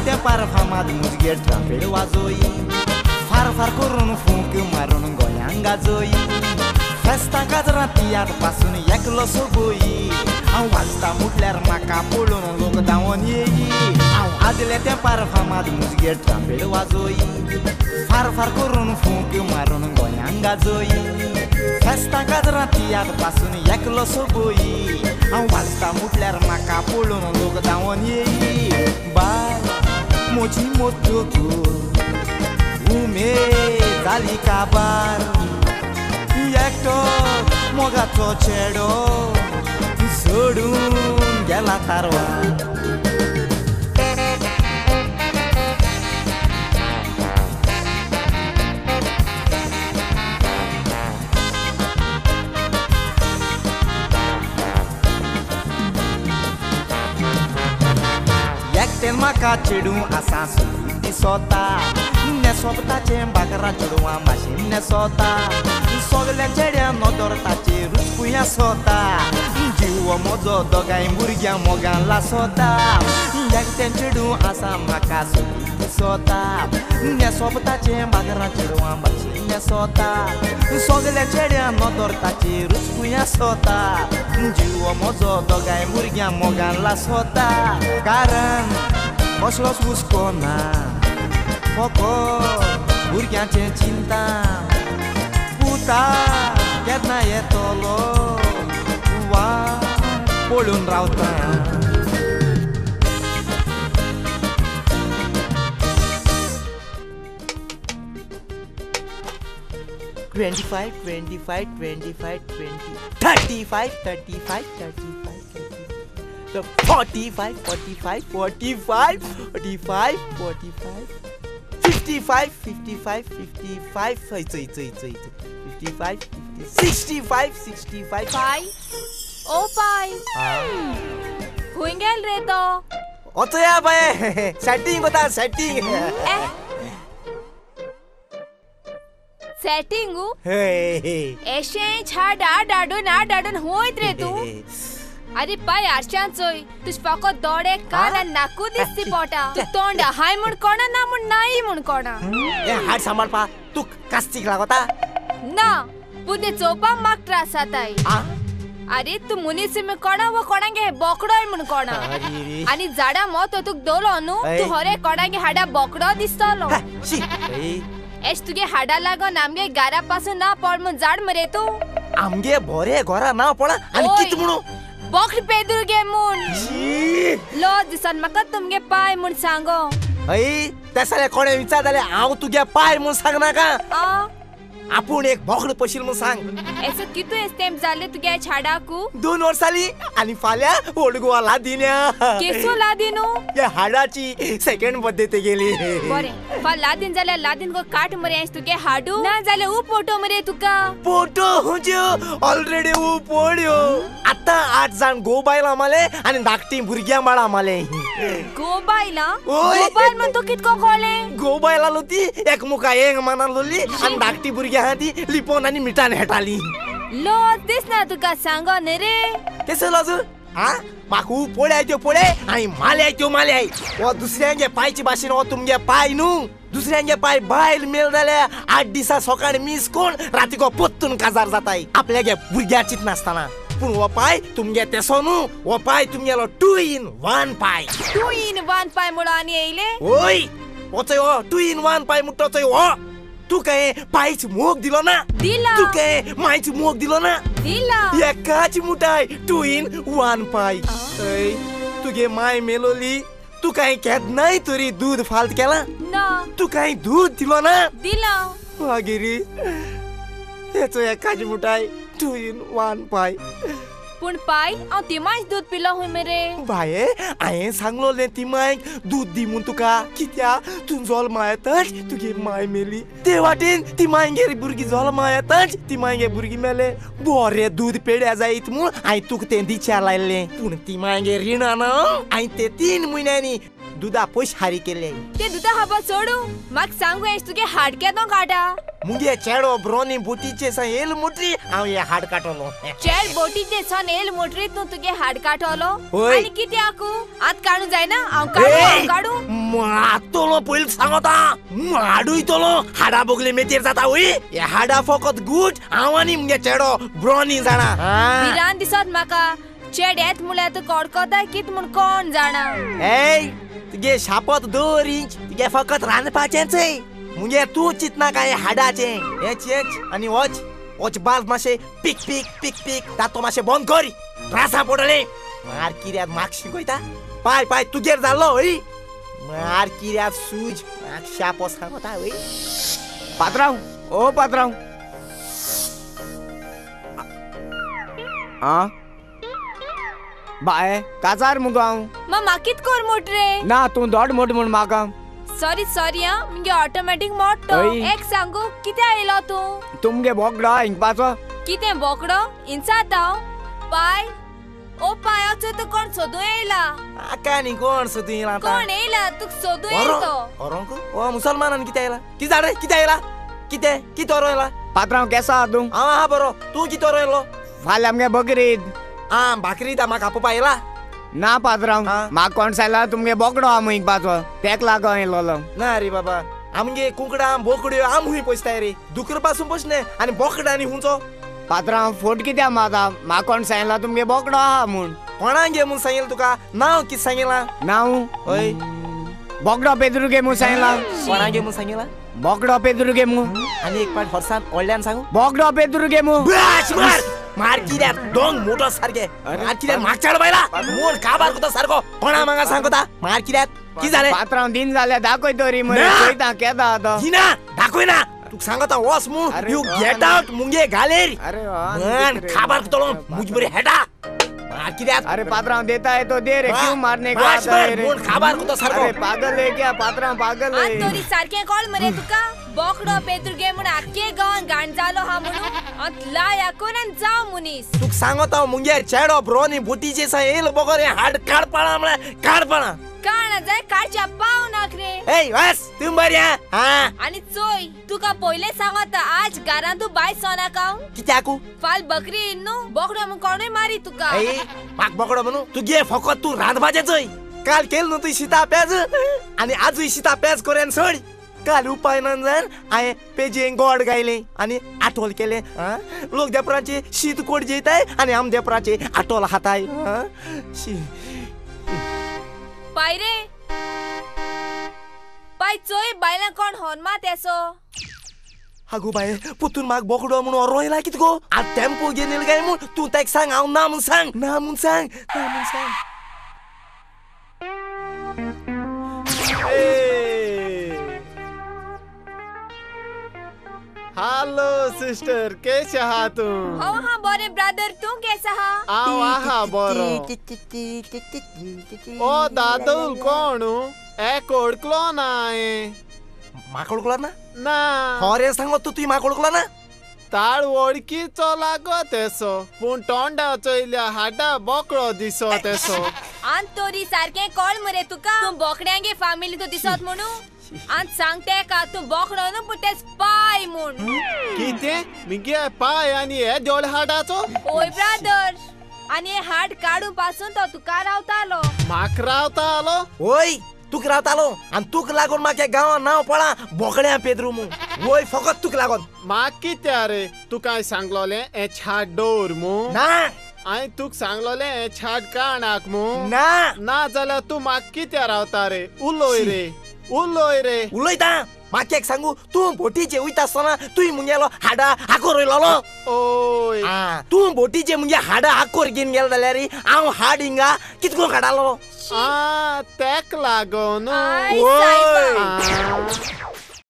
तेंपार फामाद मुजगेर ट्रम्पेट वाजोई फार फार करून फूंक मारून गोंयांक गाजोई फेस्तां काजरां तियात्र पासून एकलो सोबोई हांव वाजता म्हटल्यार म्हाका पळोवन लोक धांवोन येई हांव आदले तेंपार फामाद मुजगेर ट्रम्पेट वाजोई फार फार करून फूंक मारून गोंयांक गाजोई फेस्तां काजरां तियात्र पासून एकलो सोबोई हांव वाजता म्हटल्यार म्हाका पळोवन लोक धांवोन येई बाय म्हजी मोतू उमेद जाली काबार एकटो मोगाचो चेडो सोडून गेला तारवार. एकटेन म्हाका चेडूं आसा सुखी दिसोता नेसोपताचें बाकरा चेडवां भाशेन नेसोता सगल्या चेड्यां नदर ताचेरूच खूंय आसोता जीव म्हजो दोगांय भुरग्यां मोगान लासोता एकटें चेडूं आसा म्हाका सुखी दिसोता नेसोपताचें बाकरा चेडवां भाशेन नेसोता सगल्या चेड्यां नदर ताचेरूच खूंय आसोता जीव म्हजो दोगांय भुरग्यां मोगान लासोता कारण कसलोच हुस्को ना फकत भुरग्यांचें चिंता पुता केन्ना येतलो वाट पळोवन रावता. 25, 25, 25, 20, 35, 35, 35, 35, 45, 45, 45, 45, 45, 55, 55, 55, 55, 65, 65. पाय, ओ पाय, खंय गेल रे तो? वचया बाये, सेटिंग कोता सेटिंग. सेटिंग? एशें छाड आड आडून आड आडून होयत रे तूं. अरे पाय आरशान चोय तुज फकत दोळे कान आनी नाकू दिसती पोटा तूं तोंड हाय म्हूण कोणा ना म्हूण नाय म्हूण कोणा. हाड सांबाळपा तूं कास्तीक लागोता ना पूण ते चोवपाक म्हाका त्रास जाताय. अरे तूं मनीस म्हूण कोणा वो कोणागे बोकडोय म्हूण कोणा आनी झाडां मोतो तुका दवरलो न्हू तूं हरे कोणागे हाडा बोकडो दिसतलो. एश तुगे हाडा लागून आमगे घरा पासून ना पड म्हूण झाड मरे तूं. आमगे बोरे घरा ना पड आनी कित म्हणू बोकड पेदूर गे म्हूण लज दिसन म्हाका तुमगे पाय म्हूण सांगो. हय तें कोणें विचार जाल्यार हांव तुगे पाय म्हूण सांगनाका आपूण एक बोकड पशील म्हूण सांग. एसो कितू एस तेंप जाले तुगे हाडाकू? 2 वर्सां जालीं आनी फाल्यां ओल्ड गोवा लादिन्या. केसो लादिनू? हे हाडाची सेकंड बर्थडे तेगेली. बरें फाल लादीन जाल्यार लादीन गो काट मरे एश तुगे हाडू ना जाल्यार ऊ फोटो मरे तुका. फोटो हुंज्यो ऑलरेडी ऊ पड्यो. आतां 8 जाण गो बायलां माले आनी धाकटीं भुरग्यां बाळां माले. गो बायलां? गो बायल म्हूण तूं कितको कळ्ळें? गो बायलां लो ती एकमुखा एक मानान लोली आनी धाकटी भुरग्यां ती लिपोन आनी मिठान हेटाली. लज दिसना तुका सांगो न्ही रे? केसो लज? आ म्हाका ऊ पळय त्यो पळय आनी माल्याय त्यो माल्याय. हो दुसऱ्यांगे पायचे भाशेन हो तुमगे पाय न्हू. दुसऱ्यांगे पाय बायल मेल जाल्यार 8 दिसां सकाळीं मीस कोण रातीको पोत्तून काजार जाताय आपल्यागे भुरग्यां चिंतनासतना. पूण हो पाय तुमगे तेसो न्हू. हो पाय तुमगेलो 2 in 1 पाय. 2 in 1 पाय म्हणून आनी येयले? वय वचय हो 2 in 1 पाय म्हणटा चोय हो. तुका पायच मोग दिलो ना? दिला. तुका मायच मोग दिलो ना? दिला. एकाच मुठाय 2 in 1 पाय. तुगे माय मेलोली तुका केन्नाय तरी दूद फाल्त केला? ना. तुका दूद दिलो ना? दिला. मागीर हेचो एकाच मुठाय 2 in 1 पाय. पूण पाय हांव तिमायच दूद पिलो हूंय मरे. बाये हांवें सांगलोलें तिमायक दूद दी म्हूण तुका. कित्याक तूं जल्मा येताच तुगे माय मेली ते वाटेन तिमायगेर भुरगीं जल्मा येताच तिमायगे भुरगीं मेले. बरें दूद पेड्या जायत म्हूण हांवें तुका तें दिच्या लायलें. पूण तिमायगेर रिणां ना हांवें तें 3 म्हयन्यांनी दुदा पयशे हारी केले. ते दुदा खबर सोडू म्हाका सांगू एश तुगे हाड केदो काडा? मुगे चेडो ब्रोनी बोटीचे सा येल मोटरी हांव हे हाड काटलो. चेड बोटीचे सान येल मोटरी तूं तुगे हाड काटलो आनी कित्याक आत काडू जायना? हांव काडू काडू मातलो पयलीं सांगता माडूयतलो. हाडा बोगले मेतेर जाता वय हे हाडा फकत गुट हांव आनी मुगे चेडो ब्रोनी जाणा. भिरांत दिसत म्हाका चेड येत म्हळ्यार तूं कडकताय कित म्हूण कोण जाणा. ए तुगे शापत 2 इंच तुगे फकत रांदपाचेंच. मुगे तूं चिंतना काय हाडाचें हेच हेच आनी वच वच बाल मातशें पीक पीक पीक पीक तातो मातशें बंद कर त्रासा पडले. मार किऱ्यात म्हाक शिकयता पाय पाय तुगेर जाल्लो हय मार किऱ्यात सूज म्हाक शापो सांगता हय. पात्रांव ओ पात्रांव आ बाय काजार मुगो हांव. मा कित कर मोट रे? ना तूं दोड मोट म्हूण म्हाका. सॉरी सॉरी हा मुगे ऑटोमॅटीक मोडतो. एक सांगू कितें आयलो तूं? तुमगे बोकडो हिंगपाचो. कितें बोकडो इंचात हांव पाय ओ पायाचो तूं कोण सोदूं येयला? आका न्ही कोण सोदूं येयला? कोण येयला तुका सोदूं येयला तो? ओरोंक ओ मुसलमानान कितें आयला? कितें जालें कितें आयला? कितें कितें ओरो येयला? पात्रांव केसो आहा तूं? हांव आहा बरो. तूं कितें ओरो येयलो? फाल्यां आमगे बकरीद. आ भाकरी दा म्हाका आपोवपा येयला? ना पात्रांव म्हाका कोण सांगला तुमगे बोकडो आहा म्हूण हिंगपाचो तेक लागो येयलोलो. ना रे बाबा आमगे कुंकडां बोकड्यो आम हुंय पोसताय रे दुकर पासून पोसने आनी बोकडांनी हुंचो. पात्रांव फोट कित्याक मारता? म्हाका कोण सांगला तुमगे बोकडो आहा म्हूण. कोणाक म्हूण सांगितलं तुका? नांव कितें सांगितलां? नांव हय बोकडो पेद्रू गे म्हूण सांगला. कोणाक म्हूण सांगितलां? बोकडो पेद्रू गे म्हूण. आनी एक पाट हॉर्सान व्हडल्यान सांगू बोकडो पेद्रू गे म्हूण. मार कित्याक दोन मोटो सारके मार कित्याक मागचाड बायला मोड काबार कोता सारको कोणा म्हाका सांगता मार कित्याक की जालें? पात्रांव दिन जाल्यार दाखय तरी मरे पळयता केदा आतां. दिना दाखयना तुका सांगता वच म्हूण. You get out मुगे घालेर मन काबार कोतलो मुज बरी हेटा मार कित्याक. अरे पात्रांव देता है तो दे रे क्यों मारने को आता है रे? मोड काबार कोता सारको. अरे पागल है क्या पात्रांव पागल है. आत तरी सारकें कोण मरे तुका? बोकडो पेद्रू गे म्हूण आख्खे गांवान घाण जालो हा म्हणून आत लाय आनी जाव मनीस. तुका सांगता मुगे चेडो ब्रोनी बोटीचे सा येयल बगर हाड काडपाणा म्हळ्यार काडपाणा. काडा जाय काडच्या पाव नाक रे. ए बस तूं बरी हा. आनी चोय तुका पयले सांगता आज घरांत तूं बाय सोनाका. कित्याकू? फाल बकरी येयल न्हू बोकडो म्हूण कोणूय मारी तुका. ए म्हाका बोकडो म्हणू तुगे फकत तूं रांदपाचें चोय. काल केल न्हू तुवें शिता पेज आनी आजूय शिता पेज करून सोड. काल उपाय ना जावन हांवें पेजें गोड गायलें आनी आटोल केलें. लोक देपराचे शीत कोड जेयताय आनी आम देपराचे आटोल खाताय. पाय रे पाय चोय बायलां कोण होनमा तेसो. आगो बाये पुतून म्हाका बोकडो म्हूण ओरो येयला कितें गो? आतां टेम्पो घेवन येयला काय म्हूण तूं ताका सांग हांव ना म्हूण सांग ना म्हूण सांग ना म्हूण सांग. हॅलो सिस्टर कैसे आहा तूं? हांव हा बरें ब्रदर तूं केसो आहा? हांव आहा बरो. ओ दादूल कोण? एक ओळखलो ना हांवें. म्हाका ओळखलो ना? ना. खरें सांगो तूं तुवें म्हाका ओळखलो ना? ताळ वळखीचो लागो तेसो पूण तोंडा चोयल्या हाडा बोकडो दिसो तेसो. आनी तरी सारकें कळ मरे तुका तूं बोकड्यांगे फामिली तूं दिसत म्हणून. आनी सांग तेका तूं बोकडो न्हू पूण तेच पाय म्हूण. कितें मिगे पाय आनी हे दोळ हाडाचो? ओय ब्रदर आनी हे हाड काडून पासून तो तुका रावतालो. म्हाका रावतालो? ओय तुका रावतालो आनी तुका लागून म्हाका गांवां नांव पळा बोकड्यां पेद्रू म्हूण. वय फकत तुका लागून. म्हाका कित्या रे तुका सांगलोलें हें छाड दवर म्हूण? ना. हांवें तुका सांगलोलें हें छाड काणाक म्हूण? ना. ना जाल्यार तूं म्हाका कित्या रावता रे? उलोय रे उलोय रे. उलयता म्हाका एक सांगू तूं बोटीचे वयता आसतना तुवें मुगेलो हाडा हाकोर वयलोलो. ओय तूं बोटीचे मुगे हाडा हाकोर घेवन गेलो जाल्यार हांव हाड हिंगा कितको काडालो. तेक लागून.